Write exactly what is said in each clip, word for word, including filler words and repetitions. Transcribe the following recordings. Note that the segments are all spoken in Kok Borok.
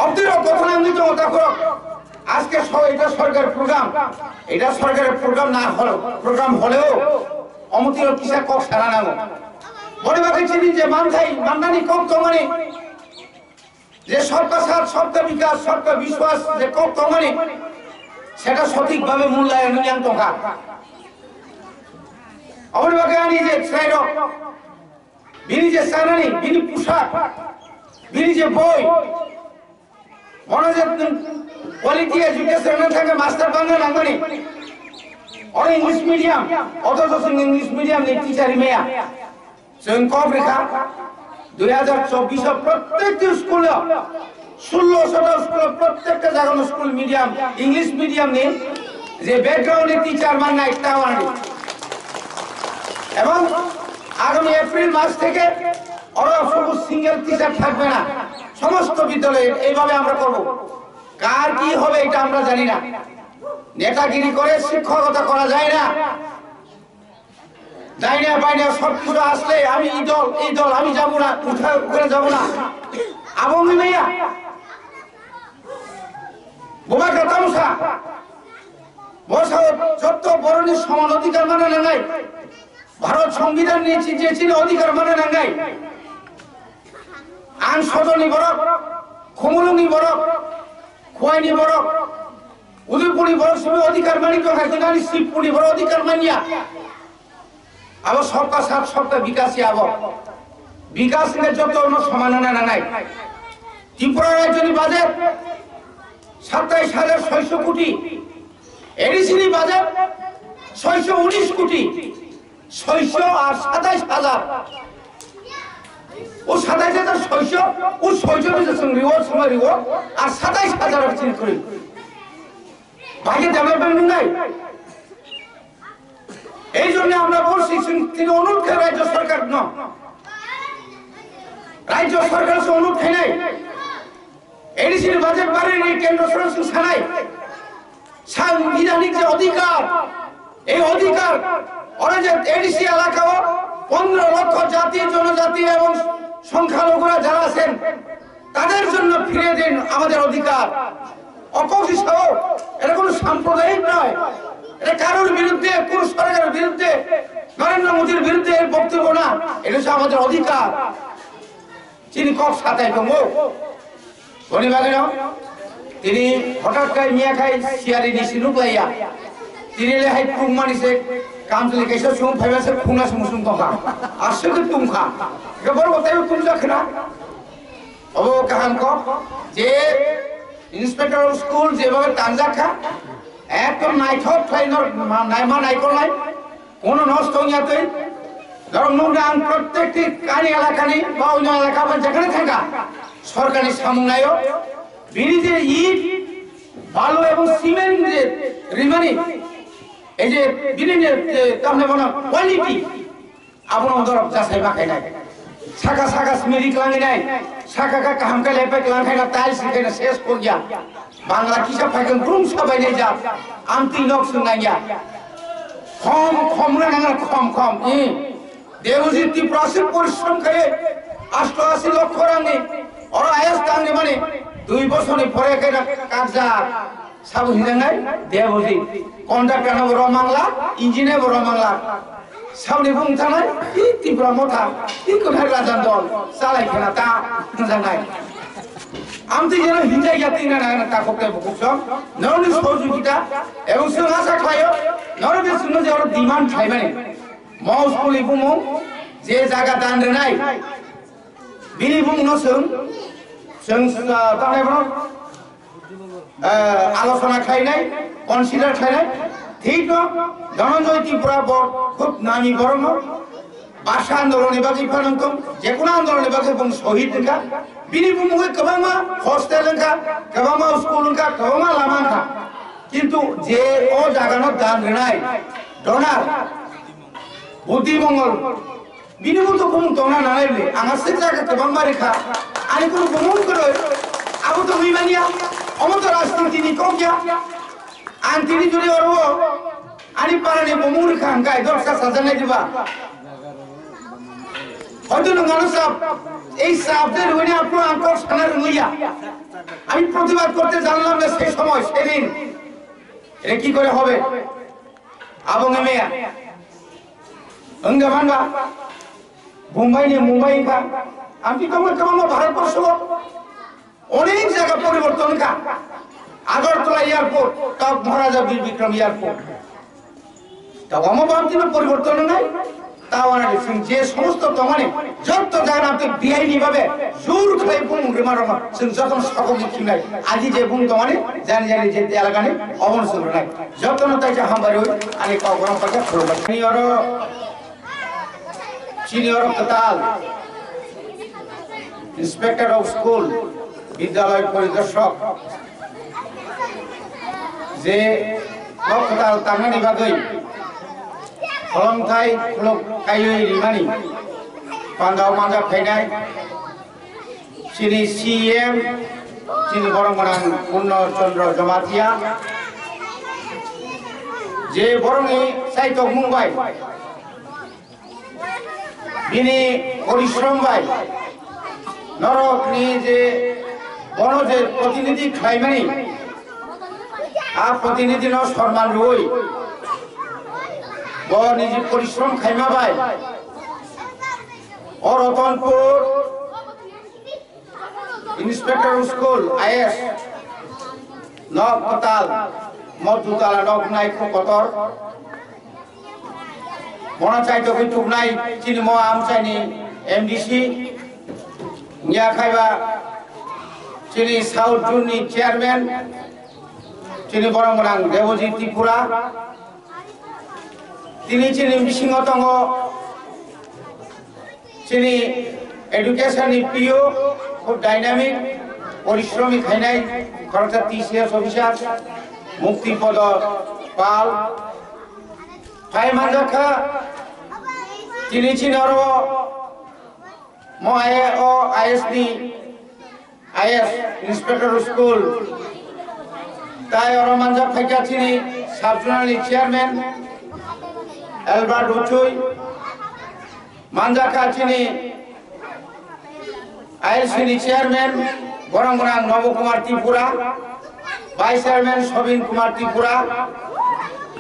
অবধিরও কথা আমি তো ওটা করো। আজকে স-, এটা সরকার প্রোগ্রাম, এটা সরকারের প্রোগ্রাম না হলেও, প্রোগ্রাম হলেও অমতিরও কিসা কক সারা নাগো। বড় বাকি চিনি যে মানথাই, মান্নানি কক তো মানে, যে সবকা সাথ, সবকা বিকাশ, সবকা বিশ্বাস যে কক তো মানে, সেটা সঠিকভাবে মূল্যায়ন নিয়ে আনতো। অমর বাকি আনি যে শ্রেয়, বিনি যে সানানি, বিনি পোশাক, বিনি যে বই, Bono je quality education no thangkhe master bangna nangmani. Oro English medium, othocho chwng English medium ni teacher maya. Chwng kok rikha, dui hazar chobbish o prottekti school o, sullo sota school o, prottekta jaga no school medium, English medium ni je background ni teacher man nai tawani. Ebong agami April mas theke oro sudu single teacher thakbe na. সমস্ত বিদ্যালয়ে এইভাবে আমরা করব। কার কি হবে এটা আমরা জানি না। নেতাগিরি করে শিক্ষকতা করা যায় না। যাই না পাই না, সব কিছু আসলে আমি এই দল, এই দল, আমি যাবো না, উঠা করে যাবো না। Aboni maya, boba kata musa, bosa jotto boroni soman odhikar mana nangai. Bharat Songbidan ni chi-, je chini odhikar mana nangai. Ang Sodorni borok, Khumulungni borok, Khwaini borok, Udaipurni borok simi odhikar mani tongkha, kintu ani Sibpurni borok odhikar manya. Abo sabka sath, sabka bikas ya abo. Bikas hingke joto no soman hwnna nangnai. Tripura rajyoni budget satais hajar soiso koti, A D C ni budget soiso unis koti. Soiso ar satais hajar. O satais hajar soiso, o soiso ni jeswng riwo, suma riwo, ar satais hajar ar chini kwrwi. Bhagi development wngnai. এই জন্য আমরা বলছি, চিন-, তিনি অনুরোধ করে রাজ্য সরকার ন-, রাজ্য সরকার সে অনুরোধ খাই নাই। A D C ni budget বাড়িয়ে নিয়ে কেন্দ্র সরকার সঙ্গে সানাই। সাংবিধানিক যে অধিকার, এই অধিকার, ওরা যে A D C এলাকাও পনেরো লক্ষ জাতি, জনজাতি এবং সংখ্যালঘুরা যারা আছেন, তাদের জন্য ফিরিয়ে দিন আমাদের অধিকার। অপকৃষাও, এটা কোনো সাম্প্রদায়িক নয়, এটা কারোর বিরুদ্ধে, কোনো সরকারের বিরুদ্ধে, নরেন্দ্র মোদীর বিরুদ্ধে এর বক্তব্য না, এটা হচ্ছে আমাদের অধিকার। Chini kok satai tongo. Boni bagwino tini hotat khai miya khai siyari ni sinuk laiya. Tini le hai pung mani se kam tuli kaisa sung phaiba se khungna sung sung tongkha. Aswk tungkha. Ga bor bo taibo tungja khna. Obo kaham kok je inspector of school je bhabe tanjak kha. Ekdom naithok khlai nor ma-, naima naikolnai. Kono nosto wngya twi, norok nukna ang prottekti ani elakani ba onyo elaka ba jekhane thangkha, sorkarni samung naio, bini je it, balu ebong cement je rimani, ei je bini je, je tamni bono quality, abono norok jasai ma khainai. Saka saka smiri klanginai, saka ka kaham khe lepe klang khaina tiles khaina ses kokya. Bangla kisa phaikhe brum sabai nai jak. Amtwi nok sung nangya. Khom khom na nang khom khom. I. Debojit Tripura se porishrom khe asto asi lokho rangni. Oro ayas tangni mani dui bosorni pore khe na kakjak. Sabo hinangai Debojit. Contractor no bo romangla, engineer bo romangla. Saboni bung thanai, i Tipra Motha, i kunhai rajan dol, salai khena ta, hwnjaknai. Amtwi jeno hinjak ya twi nana nana takhuk tei bukhuk song, norokni sohojogita, ebong chwng asa khlaio, norokni chwngno je oro demand khlaimani. Mo school ni bumung, je jaga dan rwnai, bini bumungno chwng, chwng, ah, tamni bono, eh, alochona khlainai, consider khlainai, thik no, Dhananjay Tripura bo khub nami borok no, bhasha andolon ni bagwi phan wngtong, jekunu andolon ni bagwi bung sohid wngkha, bini bumungwi kwbangma hostel wngkha, kwbangma school wngkha, kwbangma lama wngkha, kintu je o jaga no dan rwnai, donor, Budhi Mongol, Bini bo to bumung tongna nanai le, ang aswk jaga kwbangma rikha. Ani kunu bumung kwrwi, abo to wngwi manya, omo to rajniti ni kok ya. Ang tini juri oro, ani para ni bumung rikha, ang kai dor sa sajanai diba. Hoyto nwng ano sap, ei sap de rwini apno ang kok সানার মুইয়া। আমি প্রতিবাদ করতে জানলাম না সেই সময়, সেদিন। এটা কি করে হবে? আবং এমেয়া। Hingga mangga, Bombay ni Mumbai ka, amti tongma kwbangma Bharatborsho o onek jaga poriborton ka. Agartala airport, ta Maharaja Bir Bikram airport. Ta omo bamti no poriborton nai, ta wana de sing je somosto tongmani, jotto jaga na tei bihaini babe, jur khlai bung rima roma, sing jotono sokok ni khinai, aji je bung tongmani, jani jani je elaka ni, obon sung nai. Jotono tai ja hambai roi, ani kok rom paja khulumbai. Ni oro Chini oro kwtal Inspector of School, Bidyalay Poridarshok, je o kwtal tangnani bagwi khulumthai khuluk kaiwi rimani pandao manjak phainai. Chini C E M, chini borok gwnang Purno Chandra Jamatia, je borokni saitokmung bai, bini porishrom bai, norokni je bono je protinidhi khlaimani, a protinidhi no sorman rwi, bo niji porishrom khaima bai, o Ratanpur Inspector School, I S, nok kwtal, mo dutala nok nai kho kotor. Bono chaitogwi tuknai chini mo amchaini M D C, wngya khaiba chini South Zone ni Chairman, chini borok gwnang Debojit Tripura, tini chini bisingo tongo. Chini education ni P O khub dynamic, porishromi khainai, khoroksa T C S officer, Mukti Podo Pal. Phai manjakha, chini chini oro mo I A O, I S D, I S, Inspector School, tai oro manjak phaikha chini sub-zonal ni chairman Albert Uchui, manjak kha chini I L C ni chairman borok gwnang Nobo Kumar Tripura, Vice Chairman Sobin Kumar Tripura,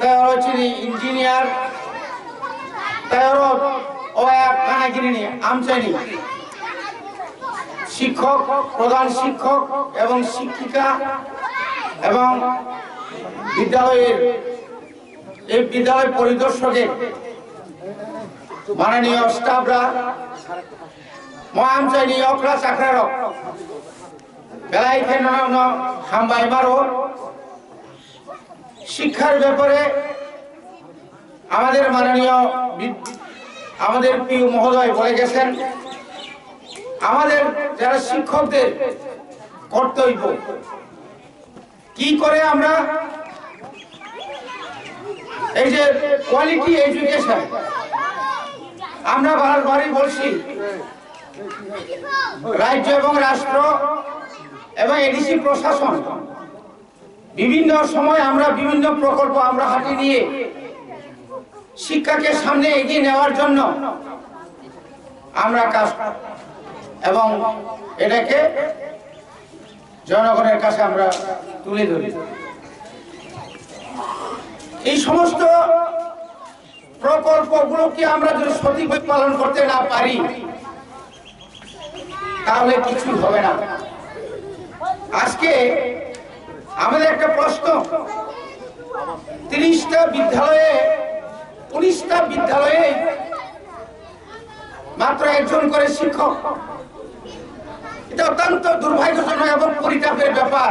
tei oro chini engineer, tei oro o Kanagiri ni amchaini শিক্ষক, প্রধান শিক্ষক এবং শিক্ষিকা এবং বিদ্যালয়ের, এই বিদ্যালয় পরিদর্শকের মাননীয় স্টাফরা, মহামঞ্চের এই অকরা চাকরারক বেলায় কেন হামবাই মারো। শিক্ষার ব্যাপারে আমাদের মাননীয় বিদ-, আমাদের প্রিয় মহোদয় বলে গেছেন, আমাদের যারা শিক্ষকদের কর্তব্য, কি করে আমরা এই যে কোয়ালিটি এডুকেশন, আমরা বারবারই বলছি, রাজ্য এবং রাষ্ট্র এবং এডিসি প্রশাসন বিভিন্ন সময় আমরা বিভিন্ন প্রকল্প আমরা হাতে নিয়ে শিক্ষাকে সামনে এগিয়ে নেওয়ার জন্য আমরা কাজ এবং এটাকে জনগণের কাছে আমরা তুলে ধরি। এই সমস্ত প্রকল্পগুলোকে আমরা যদি সঠিকভাবে পালন করতে না পারি, তাহলে কিছু হবে না। আজকে আমাদের একটা প্রশ্ন, তিরিশটা বিদ্যালয়ে, উনিশটা বিদ্যালয়ে মাত্র একজন করে শিক্ষক। এটা অত্যন্ত দুর্ভাগ্যজনক এবং পরিতাপের ব্যাপার।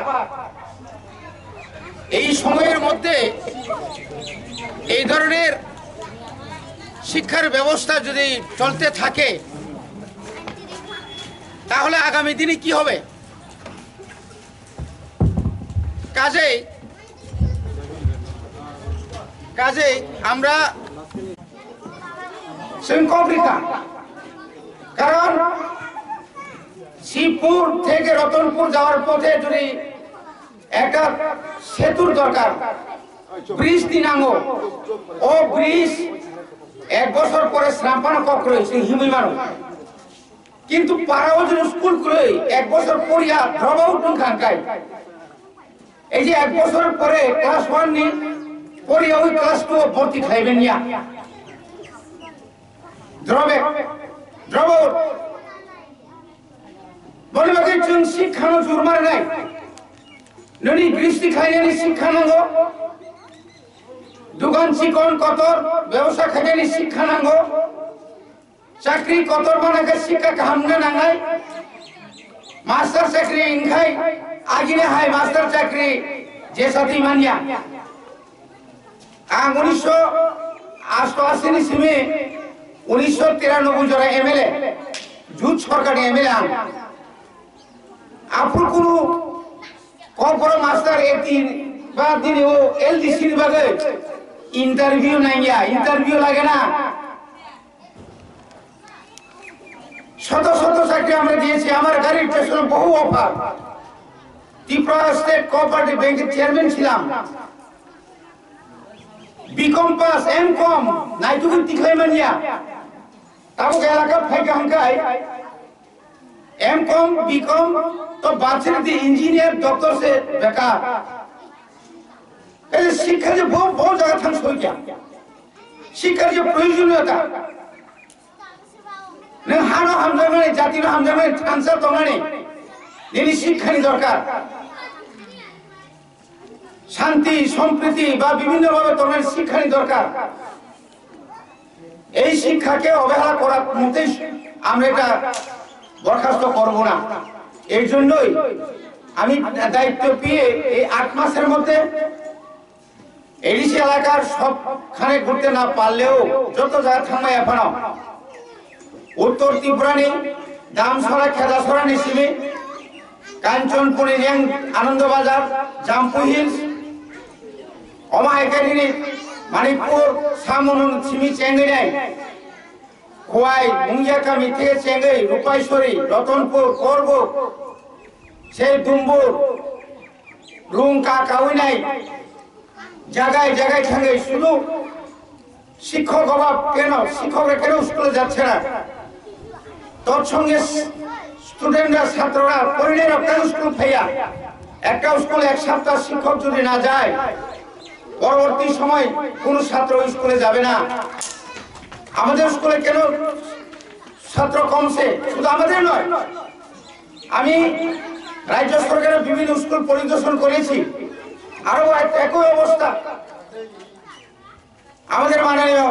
এই সময়ের মধ্যে এই ধরনের শিক্ষার ব্যবস্থা যদি চলতে থাকে, তাহলে আগামী দিনে কি হবে? কাজেই, কাজেই আমরা শৃঙ্খল দিতাম, কারণ শিবপুর থেকে রতনপুর যাওয়ার পথে যদি একটা সেতুর দরকার, ব্রিজ দিনাঙ্গ, ও ব্রিজ এক বছর পরে শ্রাম্পান কক্রয়, সেই হিমুই মানো। Kintu para o jodi school kwrwi ek bochor poriya drop out wngkha hwnkhe, ei je ek bochor pore class one ni poriya oi class two o bhorti khlaiben ya. Drop out, drop out. Boni bagwi chwng sikha no jurma rwnai. Nini gristi khlainani sikha nango. Dukan chikon kotor bebosa khainani sikha nango. Chakri kotor mana khe sikha kaham wngna nangnai. Master chakri wngkhai agini hai master chakri je satwi manya. Ang unisho asto asi ni simi unisho tiranoboi jora M L A, jut sorkar ni M L A ang. Aphuru kunu kokborok master eighteen ba dini o L D C ni bagwi interview nangya, interview lage na. শত শত চাকরি আমরা দিয়েছি, আমার গাড়ির পেছনে বহু অফার। Tripura state cooperative ব্যাংকের চেয়ারম্যান ছিলাম, বিকম পাস, এম কম, নাইটুকুন তিখলাই মানিয়া। Tabuk elaka phaikha hwnkhe M com, B com to bachiri di, engineer, doctor se bekar. Kaise sikha je bo, bo jaga thang soi kya? Sikhar je proyojoniyota. Nwng hano hamjakmani, jatino hamjakmani, thansa tongmani, nini sikhani dorkar. Shanti, sompriti ba bibhinno bhabe tongnani sikhani dorkar. এই শিক্ষাকে অবহেলা করার মতেই আমরা এটা বরখাস্ত করব না। এই জন্যই আমি দায়িত্ব পেয়ে এই আট মাসের মধ্যে এডিসি এলাকার সবখানে ঘুরতে না পারলেও যত জায়গা থাকবে এখনো উত্তর ত্রিপুরানি দামছড়া, খেদাছড়া নিসিমি, কাঞ্চনপুরি রিয়াং, আনন্দবাজার, জাম্পু হিলস, অমাহাইকারিনি, মণিপুর, সামন সিমি চেঙ্গিনাই, খোয়াই, মুঙ্গিয়াকামি থেকে চেঙ্গি, রূপাইশ্বরী, রতনপুর, করব, সেই ডুম্বুর, রুংকা কাউইনাই, জায়গায় জায়গায় থাঙ্গে শুধু শিক্ষক অভাব কেন? শিক্ষকরা কেন স্কুলে যাচ্ছে না? তৎসঙ্গে স্টুডেন্টরা, ছাত্ররা, পরিণয়রা কেন স্কুল ফেয়া? একটা স্কুল এক সপ্তাহ শিক্ষক যদি না যায়, পরবর্তী সময় কোনো ছাত্র স্কুলে যাবে না। আমাদের স্কুলে কেন ছাত্র কমছে? শুধু আমাদের নয়, আমি রাজ্য সরকারের বিভিন্ন স্কুল পরিদর্শন করেছি, আরো এক-, একই অবস্থা। আমাদের মাননীয়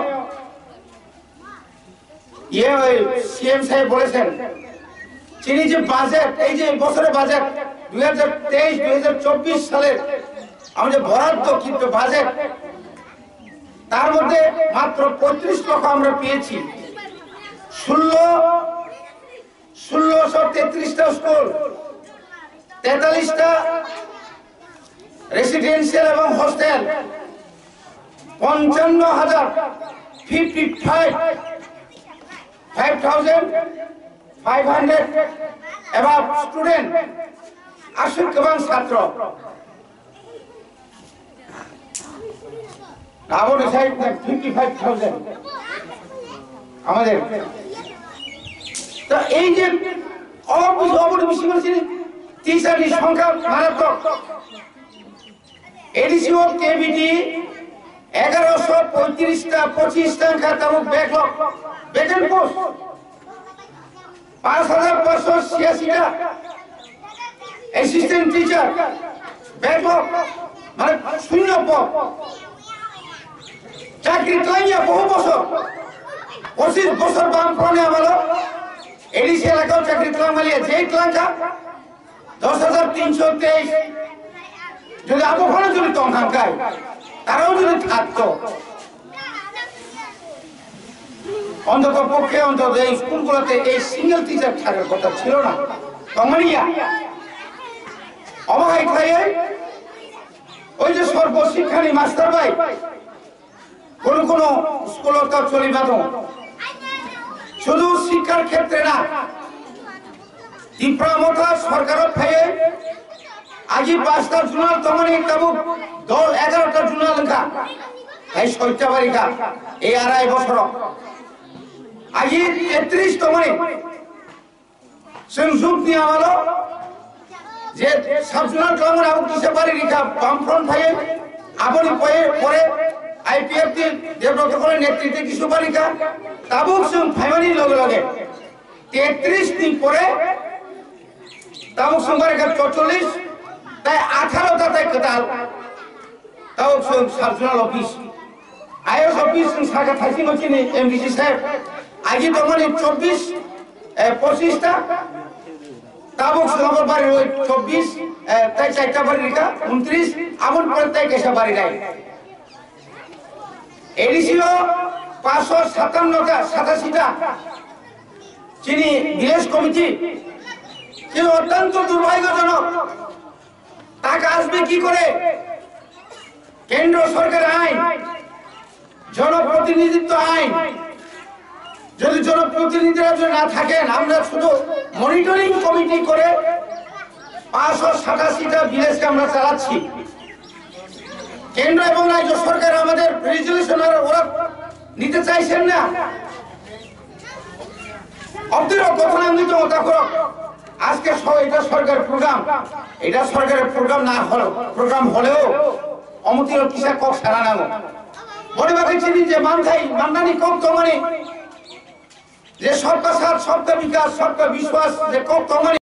ইয়ে ওই সিএম সাহেব বলেছেন, তিনি যে বাজেট, এই যে বছরের বাজেট দুই হাজার তেইশ দুই হাজার চব্বিশ সালের আমাদের বরাদ্দকৃত বাজেট, তার মধ্যে মাত্র পঁয়ত্রিশ লক্ষ আমরা পেয়েছি। ষোলো, ষোলোশো তেত্রিশটা স্কুল, তেতাল্লিশটা রেসিডেন্সিয়াল এবং হোস্টেল, পঞ্চান্ন হাজার, fifty five, five thousand five hundred above student, আসুক এবং ছাত্র। Abo ni side na fifty five thousand. আমাদের তো এই যে অবুঝ অবুঝ বেশি বেশি টিচার নি সংখ্যা মারাত্মক। এডিসি ও কেবিটি এগারোশো পঁয়ত্রিশটা পঁচিশটা খাতাও ব্যাকলগ, ভ্যাকেন্ট পোস্ট। পাঁচ হাজার পাঁচশো ছিয়াশিটা অ্যাসিস্ট্যান্ট টিচার ব্যাকলগ, মানে শূন্য পদ। চাকরি ট্লাইয়া বহু বছর, পঁচিশ বছর বাম ফ্রন্টে আমার এডিসি এলাকাও চাকরি ট্লাং মালিয়া যেই ট্লাংকা দশ হাজার তিনশো তেইশ যদি আবহাওয়া যদি তখন খায়, তারাও যদি থাকতো, অন্তত পক্ষে অন্তত এই স্কুলগুলোতে এই সিঙ্গেল টিচার থাকার কথা ছিল না। তমানিয়া অবহাই খাইয়ে ওই যে সর্বশিক্ষানি মাস্টার ভাই কোনো কোনো স্কুলর তো চলি বাদো শুধু শিক্ষার ক্ষেত্রে না, ত্রিপুরা মথা সরকারও ফেয়ে আজি পাঁচটা জোনাল তমানি তাবু দল এগারোটা জোনাল লেখা এই সৈত্যাবাড়িকা এই আড়াই বছর আজি তেত্রিশ তমানি Chwng jukni amalo je sub-zonal twlangmani abo kisa bari rikha Bamfront phaiwi, aboni pore, pore I P F T ni Debrot Thakurani netritwe kisa bari rikha. Tabuk chwng phaimani loge loge tetris ni pore tabuk chwng bari rikha chorchollis, tai atharo ta tai kwtal. Tabuk chwng sub-zonal office, I S office chwng sakha thaisingo chini M D C saheb. Agi tongmani chobbish, eh, pochish ta. Tabuk chwng abo bari roi chobbish, eh, tai chaita bari rikha, untrish, aboni pore tai kaisa bari rai. A D C o panchsho satanno ta, satashi ta. Chini village committee, chini ottonto durbhagyojonok. টাকা আসবে কি করে? কেন্দ্র সরকার আইন, জনপ্রতিনিধিত্ব আইন, যদি জনপ্রতিনিধিরা যদি না থাকেন, আমরা শুধু মনিটরিং কমিটি করে পাঁচশো সাতাশিটা ভিলেজকে আমরা চালাচ্ছি। কেন্দ্র এবং রাজ্য সরকার আমাদের রেজুলেশন আর ওরা নিতে চাইছেন না। Obdiro kothona wngwi tongo takhuk. Aske so eta sorkar program, eta sorkar program na hol, program holeo omotiro kisa kok sana nango. Boni bagwi chini je manthai, mannani kok tongmani, je sabka saath, sabka vikas, sabka vishwas je kok tongmani.